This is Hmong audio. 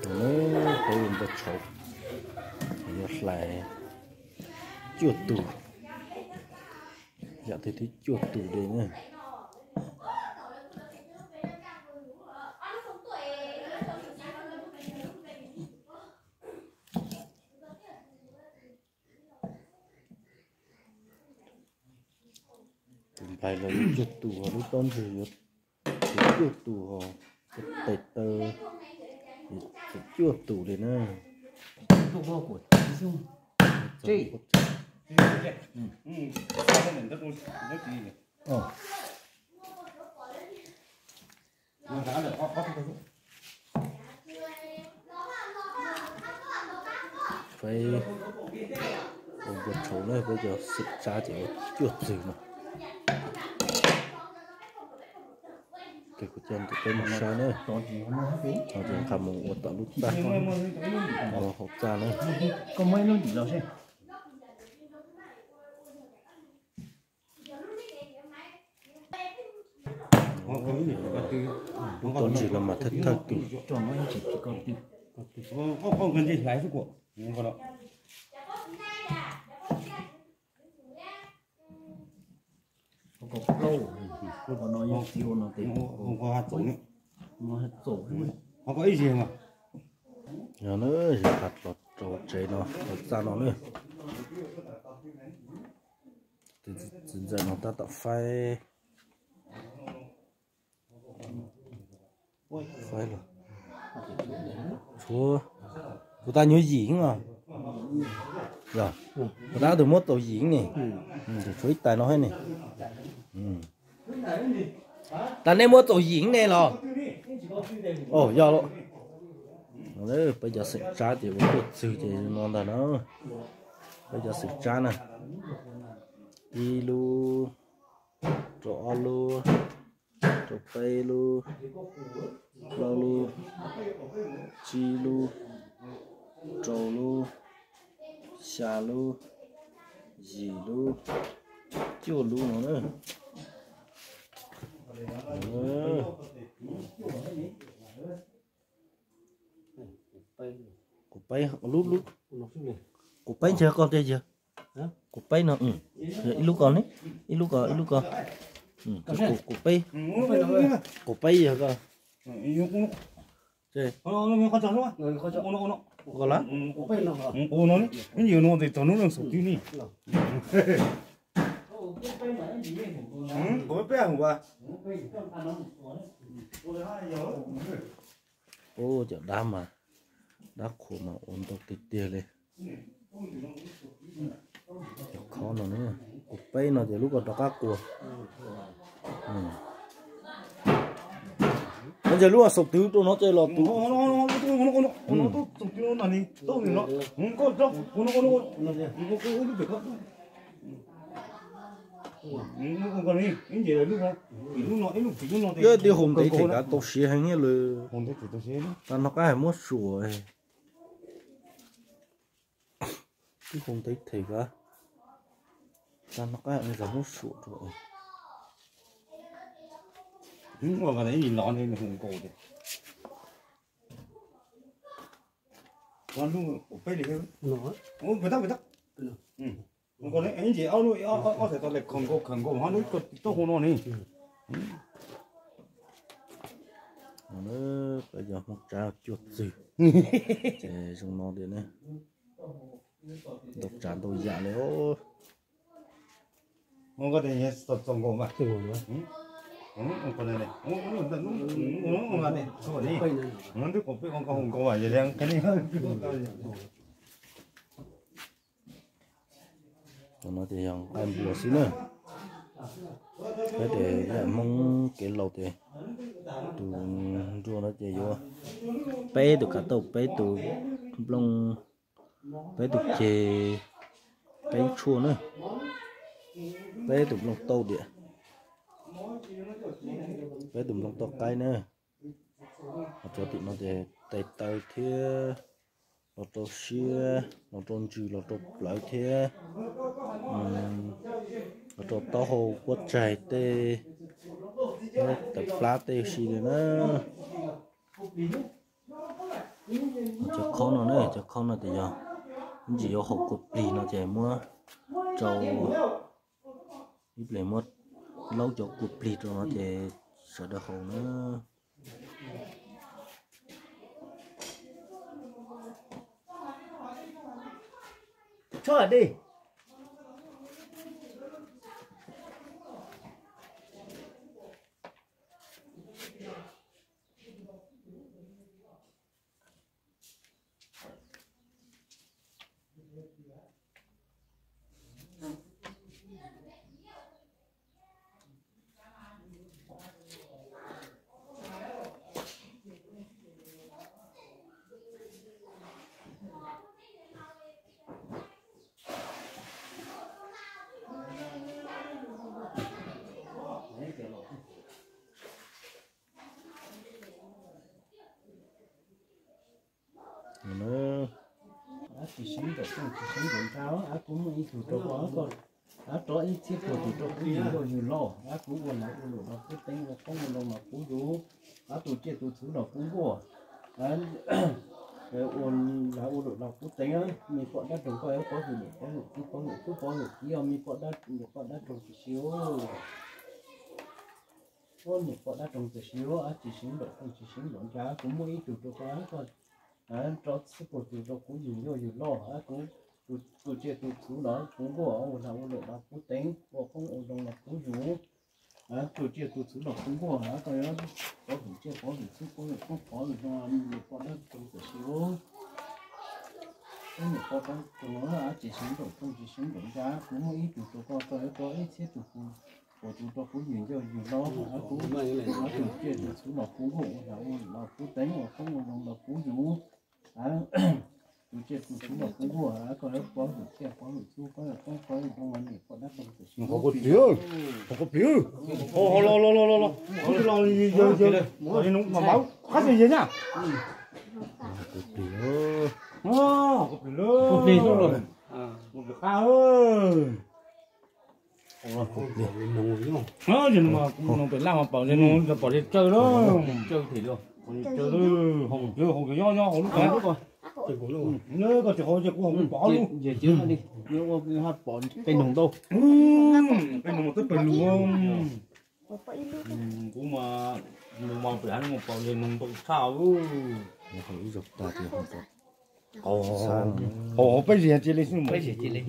Peb yuav npau tshauv, yuav hlais cuaj tus, yam twg thiaj cuaj tus li na. Tus nplaig los yuav cuaj tus, lub taub ntswg yuav cuaj tus, tes taw cuaj tus li na. Peb ua npau tshauv na, peb cov xeem tsab ces ua cuaj txwg no. Ces kuv coj peb mus saib na, no ces nqa mus ua tom lub txaj, ua hauv txaj na. Lub taub ntswg los mas thawj thawj tus. Yog na, yog los rau tsev no, rau txaj no na. Tus txiv ntxawm no tab tom faib, faib los. Tshuav, kuv tab nyuag yim os. Yog, kuv tab tus muab txaus yim ne. Tshuav ib tais no thiab ne. Tab nej muab txaus yim ne los? Yog los. Peb cov xeem tsab ces ua cuaj txwg ces no ntag na. Peb cov xeem tsab na, ib lub, rau ob lub, rau peb lub, plaub lub, tsib lub, rau lub, xya lub, yim lub, cuaj lub no na. Kuv peb lub, lub, kuv peb ntshe koj tiag yog. Kuv peb no, ib lub ko ne, ib lub ko, ib lub ko. Kuv peb, kuv peb yog ko. Ko la? Ib ntsis no tes txog hnub no xaum twg ni. Ua cov dab mas, dab qhuas mas ua ntau tiag tiag li. Cov khob no, kuv peb no ces lub ko rov qab qua. Ntses lub xaum twg rau no ces los tus. Yog ib tug hau ntev them kav tau siav heev li. Tag nrho qab hais muab suam. Tib hau ntev them kav, tag nrho qab hais muab suam rau. Peb cov Hmoob Tsab cuaj txwg, ces zoo no tias ntau tsav ntau yam li os. Cov no ces yog nqaij npua xwb na. Peb ces yam Hmoob kev laus ces tus nruas no ces yuav peb tus kav tauj, peb tus nplooj, peb tus ceg, peb tshuaj na, peb tus nplooj tauj diam, peb tus nplooj tauj qaib na. Ho cov tim no ces tes taw thiab, los rau siab, los rau ntsws, los rau plawv thiab, los rau taub hau puab tsaig tej, tawm plab tej si li na. khob no na, cov khob no ces yog ib ntsis yuav haum kua plig no ces muab rau, ib pliag muab laub cov kua plig rau no ces sawv daws haus na. Ab, tsis seev nraum rooj tsis seev nraum ntsa, ab, kuv muaj ib tug rau koj, ab, rov ib txhiab puag tus rau kuv yug nkauj yug loj, ab, kuv ua lawv ua luam los kuv teev ua qoob ua loo los kuv yug, ab, tus tsiaj tus txhu los kuv nkuaj, ua lawv ua luam los kuv teev, me poj dab roog koj yuav pov hwm niam pov hwm txiv pov hwm tub pov hwm kiv, me poj dab, niam poj dab roog tsis siv, niam poj dab roog tsis siv, ab, tsis seev nraum rooj tsis seev nraum ntsa, kuv muaj ib tug rau koj, koj rov txhiab puag tus rau kuv yug nkauj yug loj, ab, kuv tus tsiaj tus txhu los kuv nkuaj, ua lawv ua luam los kuv teev, ua qoob ua loo los kuv yug, tus tsiaj tus txhu los kuv nkuaj, koj yuav pov hwm tsiaj pov hwm txhu pov hwm qoob pov hwm loo, niam poj dab roog tsis siv, niam poj dab roog, ab, tsis seev nraum rooj tsis seev nraum ntsa, kuv muaj ib tug rau koj, koj yuav rov ib txhiab tus puag tus rau kuv yug nkauj yug loj, ab, kuv, ab, tus tsiaj tus txhu los kuv nkuaj, ua lawv ua luam los kuv teev, ua qoob ua loo los kuv yug, tus tsiaj tus txhu los kuv nkuaj, koj yuav pov hwm tsiaj pov hwm txhu pov hwm qoob pov hwm loo, niam poj dab roog tsis siv. Qhov kua plig, qhov kua plig, los los los los los, los yawg yawg, mas qab xwb yawg nyab. Kua plig, kua plig, kua plig qab. Ces no mas kuv mus pem laj mas pom ces no pom ces tsawg lawm. Tsawg thiab, haus kiag, haus kiag nyob nyob hauv lub qab. Koj tsis haus ces kuv haus kuv pom lub. Peb noog ntau, peb noog mas twb pawg lug. Kuv mas, nws mas pem hav no mas pom ces noog ntau tshaj. Haus peb zig cia li xwb, peb zig cia li.